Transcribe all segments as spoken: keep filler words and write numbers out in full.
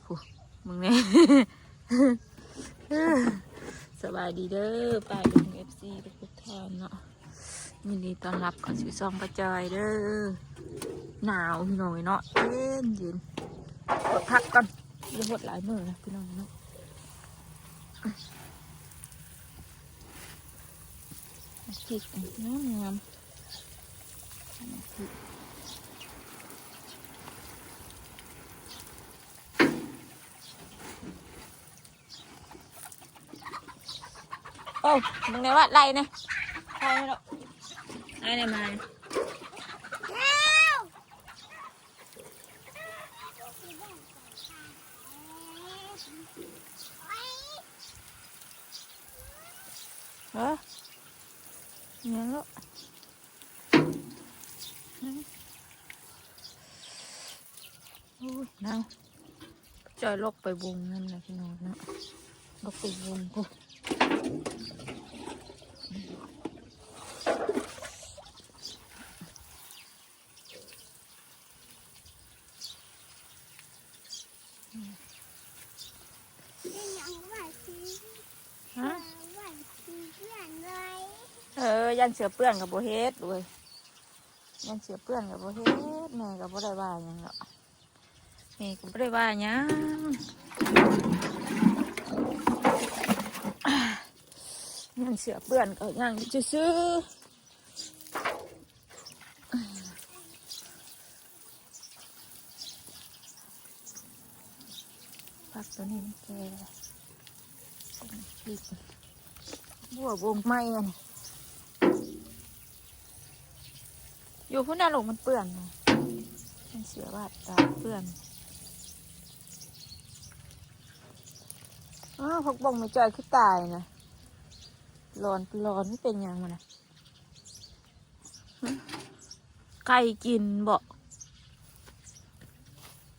ผู้ มึงเนี่ย สบายดีเด้อ ป้าลุง เอฟซี ทุกๆท่านเนาะ ยินดีต้อนรับเข้าสู่ช่องป้าจอยเด้อ หนาวพี่น้องเนาะ เย็นเย็น กดพักก่อน อย่าหดหลายมือนะพี่น้องเนาะ พริกงามงาม โอ้ มึงในวัดไรเนี่ย ใครไม่รู้ ไอ้เนี่ยมาเนี่ย เออ เนี่ยลูก โอ้ย หนาว จอยลกไปวงนั่นแหละพี่น้องเนาะ ลกไปวงพุ้น ฮะ เออ ย่านเสื้อเปื้อนก็บ่เฮ็ดเว้ย ย่านเสื้อเปื้อนก็บ่เฮ็ด แม่ก็บ่ได้ว่าหยังดอก แม่ก็บ่ได้ว่าหยัง ย่านเสื้อเปื้อนก็ย่างซื่อๆ ผักตัวนี้มันแก่ บัวบงไม้อันนี้ อยู่พุ้นน่ะลูก มันเปื้อนนะ มันเสียบาดตาเปื้อน อ้าว ผักบงแม่จอยคือตายนะ ร้อน ร้อน มันเป็นหยังมันนะ ไก่กินบ่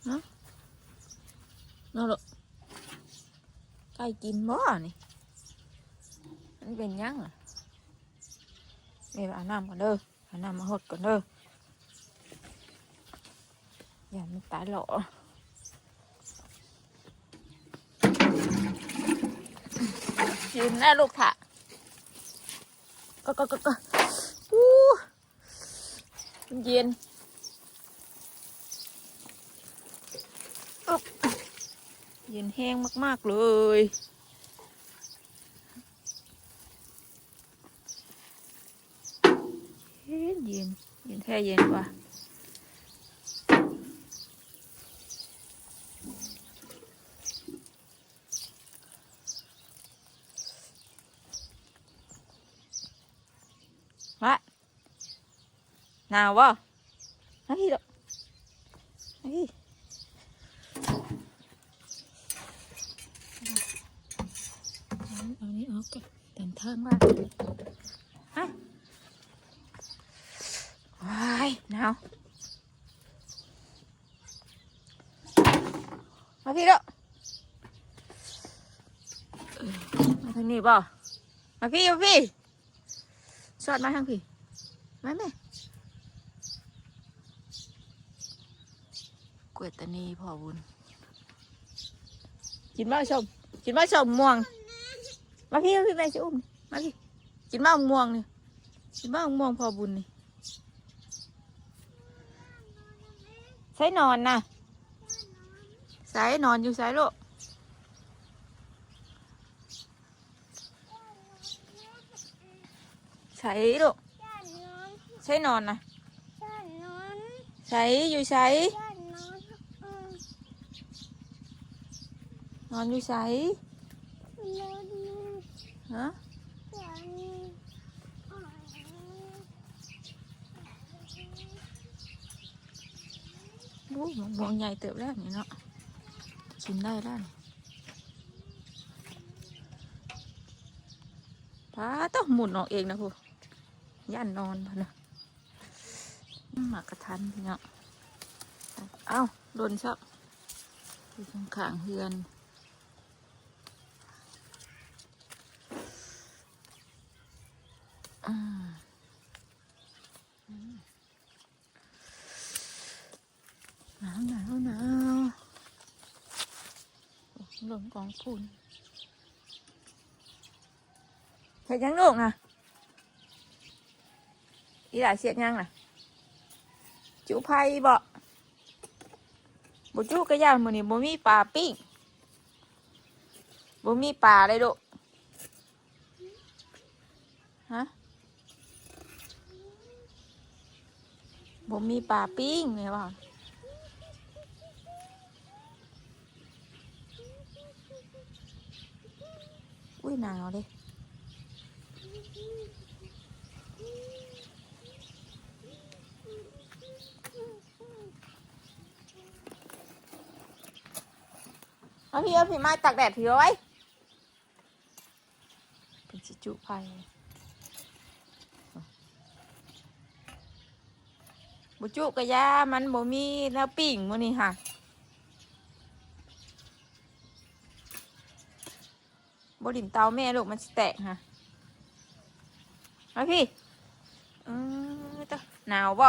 ฮะ นั่นแหละ ไก่กินบ่นี่ มันเป็นหยังอะ นี่ เอาน้ำก่อนเด้อ เอาน้ำมาหดก่อนเด้อ อย่ามันตายหรอ กินแน่ลูกค่ะ ก็ ก็ ก็ ก็ อู้ เย็น อึ๊บ เย็นแห้งมากๆเลย เย็นเย็น เย็นแท้เย็นว่ะ วะ หนาวบ่ มาพี่ลูก มาพี่ เอานี้ออกก่อน ตามทางบ้าน ฮะ ว้าย หนาว มาพี่ลูก เออ มาทางนี้บ่ มาพี่ มาพี่ สอดมาทางพี่ มาแม่ กล้วยตานีพ่อบุญ กินบ่ส้ม กินบ่ส้มม่วง มาพี่ มาพี่ แม่สิอุ้ม มาพี่ กินบ่ม่วงนี่ กินบ่ม่วงพ่อบุญนี่ ใส่นอนนะ ใส่นอนอยู่ใส่ลูก ใส่ลูก ใส่นอนนะ ใส่อยู่ใส่ นอนอยู่ใส่ ฮะ โอ้ มะม่วงใหญ่เติบแล้วนี่เนาะ กินได้แล้วนี่ พาต้องหมุนออกเองนะพู ย่านนอนพะนะ หมากกระทันพี่เนาะ เอ้า หล่นซะ อยู่ข้างๆเฮือน อ่า อืม หนาว หนาว หนาว ลงกองฝุ่น เฮ็ดหยังลูกน่ะ อีหล่าเฮ็ดหยังน่ะ จุไฟบ่ บ่จุกะย่า มื้อนี้บ่มีปลาปิ้ง บ่มีปลาเลยลูก ฮะ บ่มีปลาปิ้งเลยว่ะ อุ้ย หนาวเด้ เอาพี่ เอาพี่มาตากแดดพี่เอาไว้ เป็นสิจุไฟ บ่จุกะยา มันบ่มีแนวปิ้งมื้อนี้ค่ะ บ่หลินเตาแม่ลูก มันสิแตกค่ะ มาพี่ เออ ตะ หนาวบ่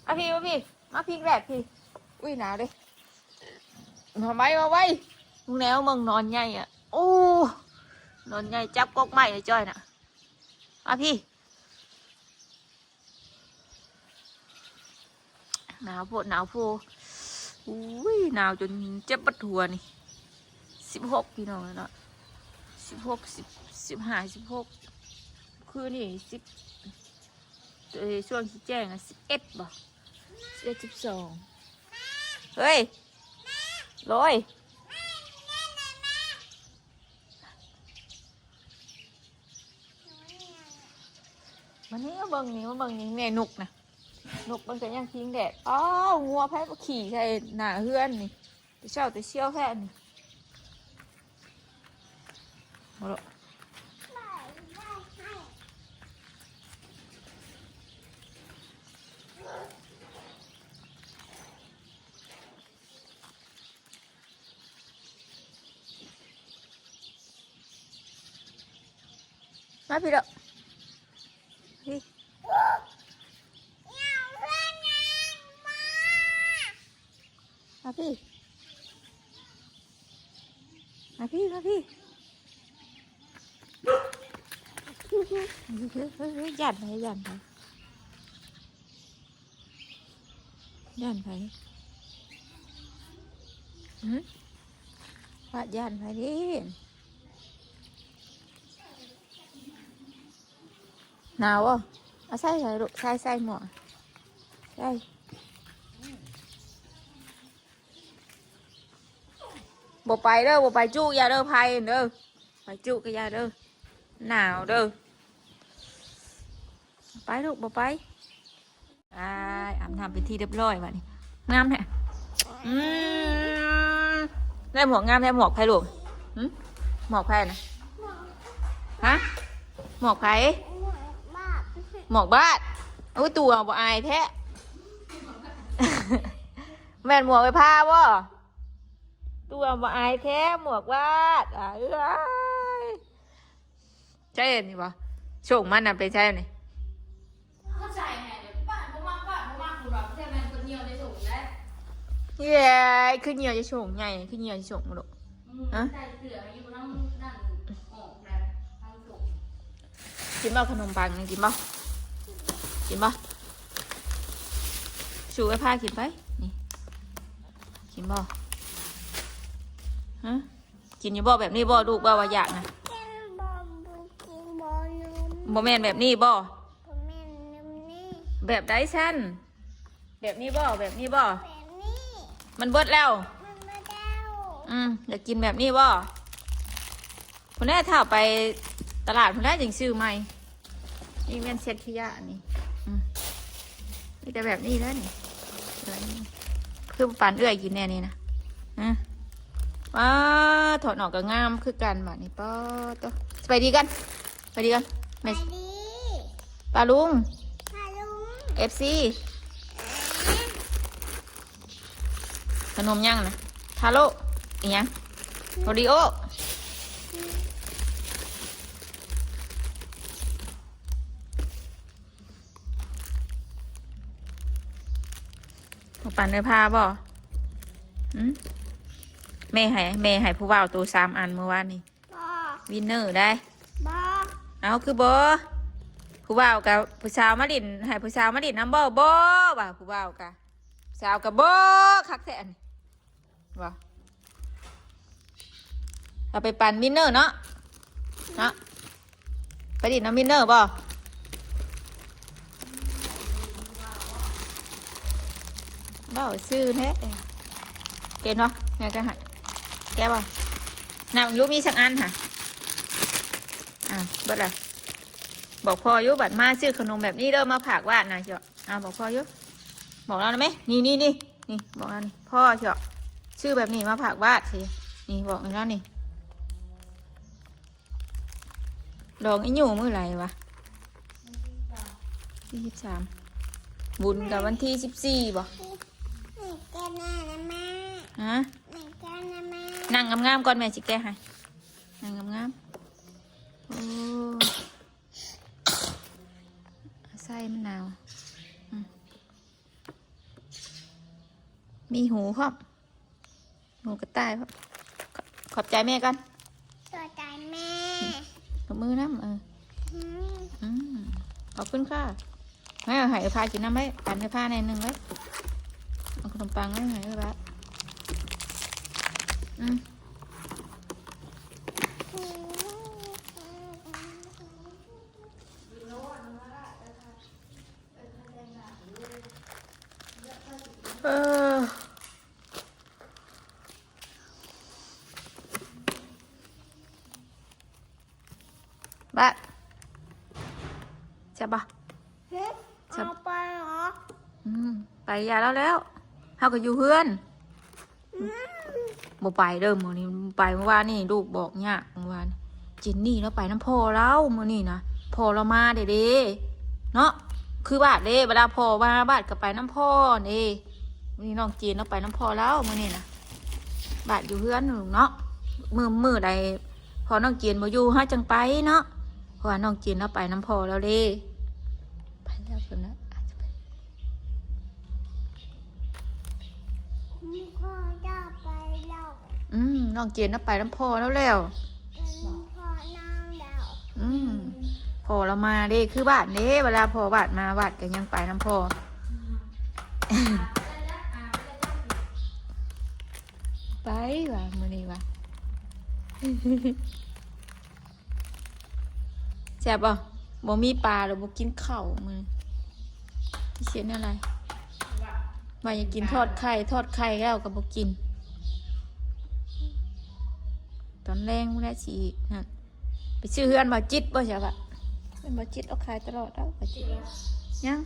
มาพี่ มาพี่ มาพิงแดดพี่ อุ้ย หนาวเด้ หนอนไว้ มาไว้ ลุงแนวเมืองนอนใหญ่อะ โอ้ นอนใหญ่จับกกไม้เลยจ้อยน่ะ มาพี่ หนาวโพด หนาวโพด อุ้ย หนาวจนเจ็บปวดหัวนี่ สิบหก พี่น้องเนาะ สิบหก สิบ สิบห้า สิบหก คืนนี่ สิบ เอ้ย ช่วงที่แจ้งอะ สิบเอ็ด บ่ สิบเอ็ด สิบสอง เฮ้ย โรย มานี่ มาเบิ่งนี่ มาเบิ่งนี่ แม่นกนะ นกมันก็ยังพิงแดด อ้าว งัวไผมาขี่ใส่หน้าเฮือนนี่ แต่เช้าแต่เช้าแท้นี่ มาลูก มาพี่เด้อ พี่ มาพี่ มาพี่ มาพี่ เฮ้ย เฮ้ย เฮ้ย ย่านไผ ย่านไผ ย่านไผ หืม ว่าย่านไผเด้ หนาวบ่ เอาใส่ ใส่ลูก ใส่ ใส่หมวก ใส่ บ่ไปเด้อ บ่ไปจุกะยาเด้อ ไผเด้อ ไปจุกะยาเด้อ หนาวเด้อ ไปลูก บ่ไป อ้าย อาบน้ำเป็นที่เรียบร้อยบัดนี้ งามแท้ อืม ได้หมวกงามแท้ หมวกไผลูก หึ หมวกไผนะ ฮะ หมวกไผ หมวกบาส โอ้ย ตัวบ่อายแท้ แม่นหมวกไอ้พาบ่ ตัวบ่อายแท้ หมวกบาส อ่ะ เอ้ย ใช่นี่บ่ โฉงมันน่ะ เป็นใช่นี่ เขาใส่ให้เนี่ย บ้านบ่มัก บ้านบ่มัก คุณว่าบ่ใช่แม่นคนเหี่ยวในโฉงแล้ว เย้ย คือเหี่ยวจะโฉงใหญ่ คือเหี่ยวจะโฉงบ่ลูก อืม ฮะ ใส่เสื้ออยู่ทั้งนั่น ออกแล้ว ทั้งโฉง กินบ่ขนมปังนี่ กินบ่ กินบ่ ชูไอ้พากินไป นี่ กินบ่ ฮะ กินอยู่บ่ แบบนี้บ่ ลูกว่า ว่าอยากนะ กินบ่ บ่กินบ่นม บ่แม่นแบบนี้บ่ บ่แม่นนมนี่ แบบใดซั่น แบบนี้บ่ แบบนี้บ่ แบบนี้ มันเบิดแล้ว มันเบิดแล้ว อืม อยากกินแบบนี้บ่ พุ้นแหละ ถ้าไปตลาดพุ้นแหละ จึงซื้อใหม่ นี่แม่นเช็ดขยะนี่ อืม มีแต่แบบนี้แล้วนี่ แบบนี้ คือปานเอื้อยกินแน่นี่นะ ฮะ ว้า ถอดออกก็งามคือกันบัดนี้ ป๊อดโต ไปดีกัน ไปดีกัน แม่ ไปดี ปาลุง ปาลุง เอฟซี ขนมยังนะ ทาโร่ อีหยัง โอรีโอ บ่ปั่นเด้อ พาบ่ หืม แม่ให้แม่ให้ผู้บ่าวโตสามอันเมื่อวานนี่ บ่ วินเนอร์ได้ บ่ เอาคือบ่ผู้บ่าวกับผู้สาวมาหลินให้ผู้สาวมาหลินนำบ่บ่ว่าผู้บ่าวกะสาวกับบ่คักแท้อันนี้บ่เอาไปปั่นวินเนอร์เนาะเนาะไปหลินนำวินเนอร์บ่บ่ซื่อแท้เห็นบ่แม่ก็ให้แกบ่น้ำรู้มีสักอันค่ะอ่ะเบิดละ บอกพ่ออยู่บัดมาซื้อขนมแบบนี้เด้อมาฝากวาดนะเจ้าเอาบอกพ่ออยู่บอกแล้วนะแม่นี่นี่นี่นี่บอกแล้วนี่พ่อเจ้าซื้อแบบนี้มาฝากวาดสินี่บอกแล้วนี่ลองไอ้หนูมื้อไหร่วะที่สิบสามบุญกับวันที่สิบสี่บ่ หนึ่งแก้วนะแม่ ฮะ หนึ่งแก้วนะแม่ นั่งงามๆก่อนแม่สิแก้ให้นั่งงามๆโอ้ใส่มันหนาวอืมมีหูพร้อมหูกระต่ายพร้อมขอบใจแม่ก่อน ตัวใจแม่ ขอบมือน้ำเออ อืม อืมขอบคุณค่ะแม่ให้พากินน้ำไว้ปั่นให้พาในหนึ่งไว้เอาขนมปังไว้ให้ไว้บ้าอืม อืม เออบ้าใช่ปะ เอาไปเหรอ อืมไปยาแล้วแล้วเฮาก็อยู่เฮือน อืม บ่ไปเด้อมื้อนี้ไปเมื่อวานนี่ลูกบอกยากเมื่อวานจินนี่แล้วไปน้ำพ่อแล้วมื้อนี้นะพ่อเรามาเด้เด้เนาะคือบาดเด้เวลาพ่อมาบาดก็ไปน้ำพ่อเด้มื้อนี้น้องจีนเราไปน้ำพ่อแล้วมื้อนี้นะบาดอยู่เฮือนลูกเนาะมื้อมื้อใดพอน้องจีนบ่อยู่เฮาจังไปเนาะเพราะว่าน้องจีนเราไปน้ำพ่อแล้วเด้ไปแล้วเพิ่นนะอาจจะไป พ่อจะไปแล้ว อืมน้องเจนน่ะไปน้ำพ่อแล้วแล้ว เป็นพ่อนั่งแล้ว อืมพ่อเรามาเด้คือบ้านเด้เวลาพ่อบ้านมาบ้านก็ยังไปน้ำพ่อไปว่ะมื้อนี้ว่ะแซ่บบ่บ่มีปลาหรือบ่กินข้าวมื้อนี้เขียนอะไรว่าอยากกินทอดไข่ทอดไข่แล้วก็บ่กิน ตอนแรงบ่ได้สินั่นไปซื้อเฮือนบ่าวจิตบ่ใช่ปะเป็นบ่าวจิตเอาขายตลอดแล้วบ่าวจิตยัง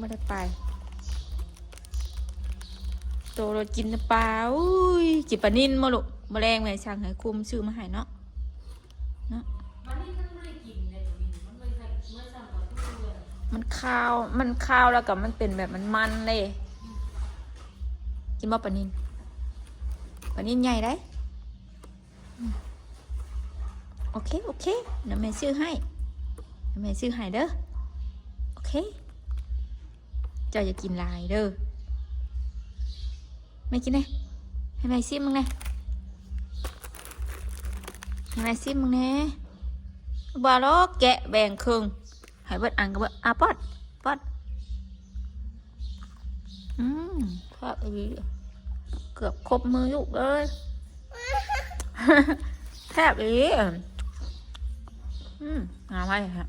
บ่ได้ไปโตเรากินแต่ปลาอุ้ยกินปลานิ่นมาลูกมาแรงแม่สั่งให้คุมซื้อมาให้เนาะเนาะมันคาวมันคาวแล้วก็มันเป็นแบบมันมันเลยกินบ่ปลานิ่นปลานิ่นใหญ่ได้ โอเค โอเคเดี๋ยวแม่ซื้อให้เดี๋ยวแม่ซื้อให้เด้อ โอเค เจ้าอย่ากินหลายเด้อ แม่กินแน่ให้แม่ซิมมึงแน่ให้แม่ซิมมึงแน่บ่หรอกแกะแบ่งครึ่งให้เบิดอันก็เบิดอ่ะปอดปอด อืมแทบอีหลีเกือบครบมือลูกเลยแทบอีหลีอืมเอาไว้ฮะ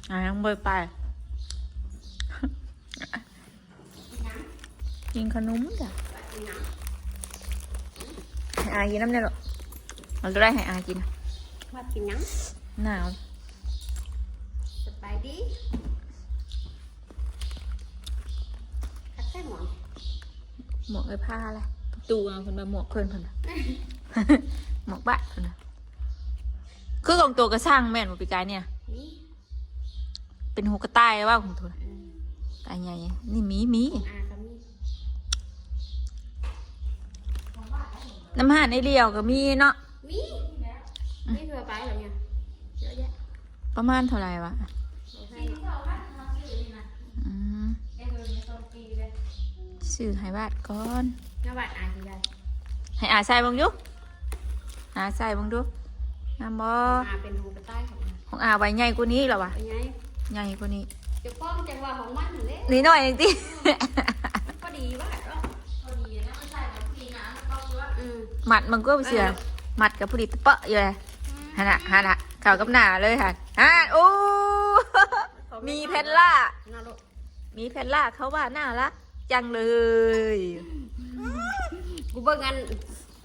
อ่ายังเบยไปกินขนมจ้ะให้อากินน้ำเนี่ยหรอมันก็ได้ให้อากิน ว่ากินยัง หนาว สบายดี คัดใส่หมอน หมวกไอ้ผ้าอะไรประตูเอาคนมาหมวกเพื่อนคนน่ะ หมวกบ้านคนน่ะคือของตัวกระช่างแม่นบ่ปีกายเนี่ย นี่ เป็นหูกระต่ายว่าของตัว อืม ตายใหญ่นี่มีมี ของอาก็มี น้ำห่านในเดียวก็มีเนาะ มีมีทั่วไปเหรอเนี่ยเยอะแยะ ประมาณเท่าไหร่วะ เอาให้ อืมสิ ซื้อให้บาทก่อน หน้าบาทอาสิได้ ให้อาใส่เบิ่งอยู่ อาใส่เบิ่งดู งามบ่ อาเป็นหูเป็นใต้ของอา ของอาใบใหญ่กว่านี้เหรอวะ ใบใหญ่ ใหญ่กว่านี้ เจ้าของจังหวะของมันนั่นแหละ นิดหน่อยเองติ พอดีว่าเนาะ พอดีนะ มันใส่แบบพอดีนะ มันก็คือว่า อืม มัดมันก็เสือ เออ มัดกับพอดีตะเปาะอยู่เลย อืม หั่นน่ะ หั่นน่ะ เข้ากับหน้าเลยหั่น หั่น โอ้ มีแพนล่า น่ารัก มีแพนล่าเขาว่าน่ารักจังเลย กูเบิ่งอัน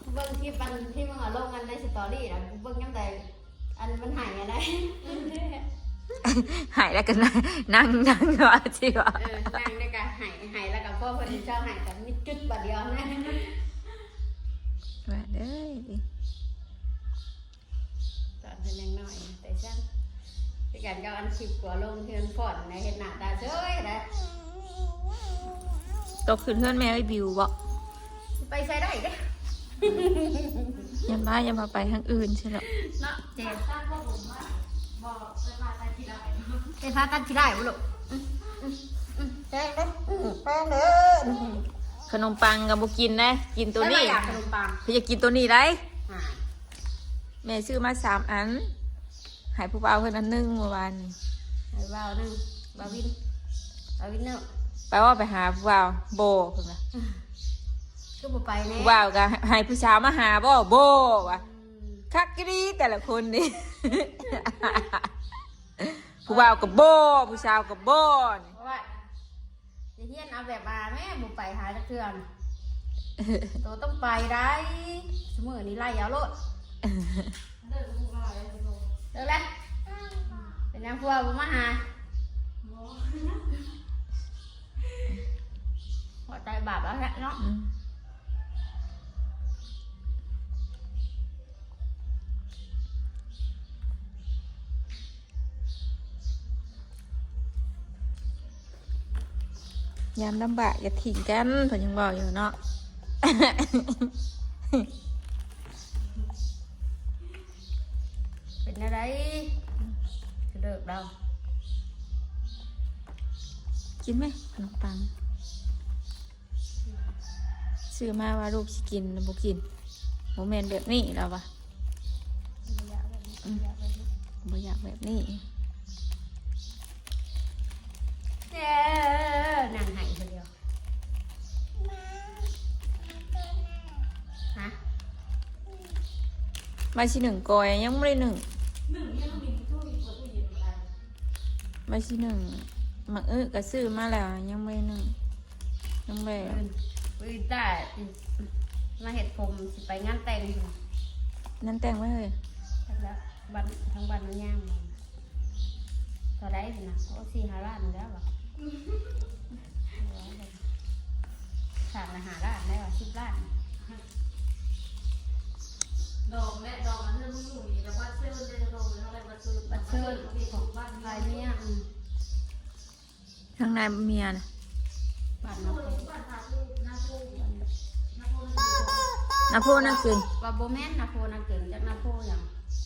กูเบิ่งคลิปอันที่มึงเอาลงกันในสตอรี่นะ กูเบิ่งยามใด อันมันหายอะไร หายแล้วก็นั่ง นั่ง นั่ง ว่าสิวะ เออ นั่งแล้วก็หาย หายแล้วก็พ่อเพิ่นเจ้าหายกับมีจุดบาดเดียวนะ ว่าเด้อ ตอนเพิ่นยังน้อย แต่ซั่น คือกันกับอันคลิปกัวลงเฮือนผ่อนนะ เฮ็ดหน้าตาเฉยนะ ตกขึ้นเฮือนแม่ไอ้บิวบ่ ไปใส่ได้เด้ ยันว่าอย่ามาไปทางอื่นใช่หรอ เนาะ เจ๊ ไปพากันสิได้บ่ลูก อืม อืม อืม แป้งเด้อ อืม แป้งเด้อ ขนมปังก็บ่กินนะ กินตัวนี้ แล้วมาอยากขนมปัง เพิ่นอยากกินตัวนี้ได้ อ่า แม่ซื้อมาสามอัน ให้ผู้บ่าวเพิ่นอันหนึ่งเมื่อวานนี้ ให้บ่าวหนึ่ง บ่าววิน บ่าววินเนาะ ไปว่าไปหาผู้บ่าว บ่เพิ่นว่า คือบ่ไปแน่ ผู้บ่าวก็ให้ผู้สาวมาหาบ่ บ่ว่ะ อืม คักอีหลีแต่ละคนนี่ ผู้บ่าวก็บ่ ผู้สาวก็บ่นี่ เพราะว่า จะเฮียนเอาแบบว่าแม่บ่ไปหาจักเทื่อน่ะ โตต้องไปได้ ซุมื้อนี้ไล่เอาโลด เลิกแล้ว เป็นหยังผัวบ่มาหา หัวใจบาปแล้วแหละเนาะ อืม ยามลำบากอย่าทิ้งกัน เพิ่นยังเว้าอยู่เนาะ เป็นอะไร เลิกแล้ว กินไหมขนมปัง ซื้อมาว่าลูกสิกิน บ่กิน บ่แม่นแบบนี้แล้ววะ บ่อยากแบบนี้ อืม บ่อยากแบบนี้ บ่อยากแบบนี้ เออ นั่งไห้คนเดียว ฮะ มาสิหนึ่งกอยยังไม่ได้หนึ่ง หนึ่งเนี่ยต้องมีตู้ มีตู้เย็นอะไร มาสิหนึ่ง หมากอึกะซื้อมาแล้ว ยังไม่ได้หนึ่ง ยังไม่ได้ มื้ออื่น มื้ออื่นจ้า มาเฮ็ดผม สิไปงานแต่ง งานแต่งไว้เลย แล้วบ้าน ทางบ้านมันย่างมา เท่าใดสินะ โอ้ สี่ห้าล้านแล้ววะ สร้างละห้าล้านได้วะ สิบล้าน ดองและดองอันนั้นมึงอยู่นี่ แล้วบัตรเซอร์ได้ดองแล้วอะไรบัตรเซอร์ บัตรเซอร์ บัตรเซอร์ ของบ้าน ขายเมีย อืม ข้างในเมียนะ บ้านนอก นาโพนาเก่ง ว่าบ่แม่นนาโพนาเก่ง จักนาโพหยัง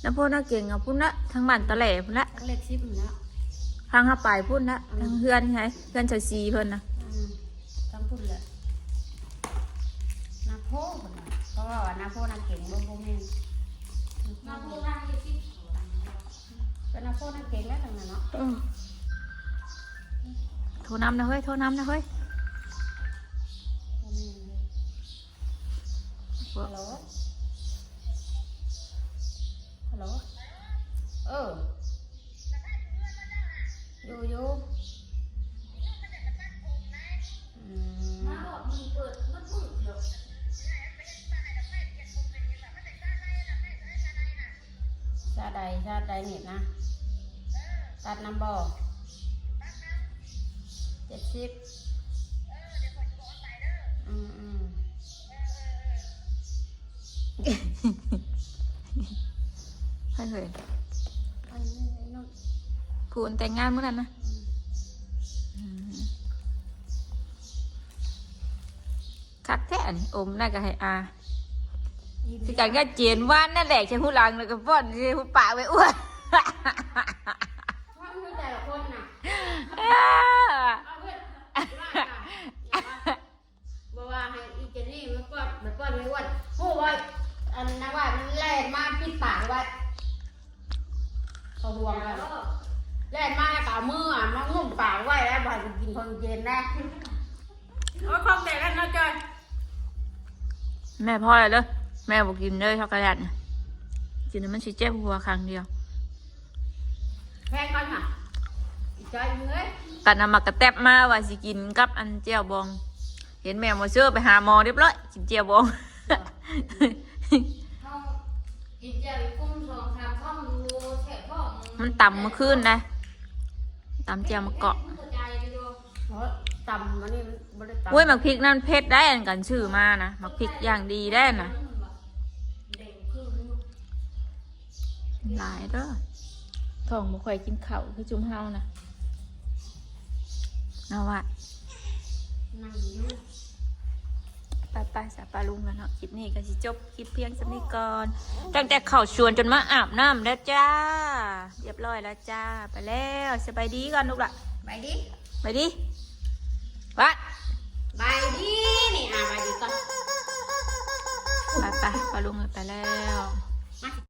นาโพนาเก่งเอาพุ่นละ ทางบ้านตะแหล่พุ่นละ จักเลขสิบพุ่นละ ทางเฮาไปพุ่นละ อืม ทางเฮือนไง เฮือนชาวซีเพิ่นนะ อืม ทางพุ่นแหละ นาโพพุ่นน่ะ เพราะว่านาโพนาเก่งบ่ บ่แม่น นาโพนาเก่ง เป็นนาโพนาเก่งแล้วทางนั้นเนาะ อืม โทรนำนะเฮ้ย โทรนำนะเฮ้ย ฮัลโหล ฮัลโหล เออ อยู่ อยู่ อืม มาบอกมึงเปิดมืดๆ เลย ชาติใด ชาติใดนี่นะ ตัดน้ำบ่ เจ็ดสิบ อืม อืม ให้เฮ้ย อันนี้เนาะ ผู้แต่งงานมื้อนั้นนะ อืม อืม คักแท้อันนี้ อมน่าก็ให้อา อีหลี คือกันก็เจนวันนั่นแหละ ใช้หูหลังแล้วก็ป้อน ใช้หูปากไปอ้วน ว่าคือแต่ละคนน่ะ เออ เอาเพื่อน ว่ากัน อย่าว่า อันนั้นว่ามันแล่นมาปิดปากไว้เขาห่วงไว้แล่นมาแล้วก็เอามืออ่ะมางุ้มปากไว้แล้วบ่ให้กูกินของเย็นนะโอ้ยของแตกแล้วเนาะจอย แม่พอแล้วเด้อ แม่บ่กินเด้อช็อกโกแลตน่ะ กินแล้วมันสิเจ็บหัวครั้งเดียว แพงก่อนค่ะอีกจอยมึงเอ้ย กันเอาหมากกระแตบมาว่าสิกินกับอันแจ่วบอง เห็นแม่หมอเชื่อไปหาหมอเรียบร้อย กินแจ่วบอง เขากินเจียวกุ้งสองสามช่องดูแฉะพ่อง มันตำเมื่อคืนนะ ตำแจ่วมะเกาะ มันกระจายไปดู เพราะตำมันนี่มันบ่ได้ตำ อุ้ยหมากพริกนั่นเผ็ดได้อันกันชื่อมานะหมากพริกอย่างดีได้นะ เด่งขึ้น หลายเด้อท้องบ่ค่อยกินข้าวคือจุ่มเฮานะเอาวะ นั่งอยู่ ไปไปสาปาลุงกันเนาะคลิปนี้ก็สิจบคลิปเพียงส่ำนี้ก่อน ตั้งแต่เข้าสวนจนมาอาบน้ำแล้วจ้า เรียบร้อยแล้วจ้า ไปแล้วสบายดีก่อนลูกละ ไปดิ ไปดิวัด ไปดินี่อ่ะไปดิก่อน ไปไปปาลุงไปแล้ว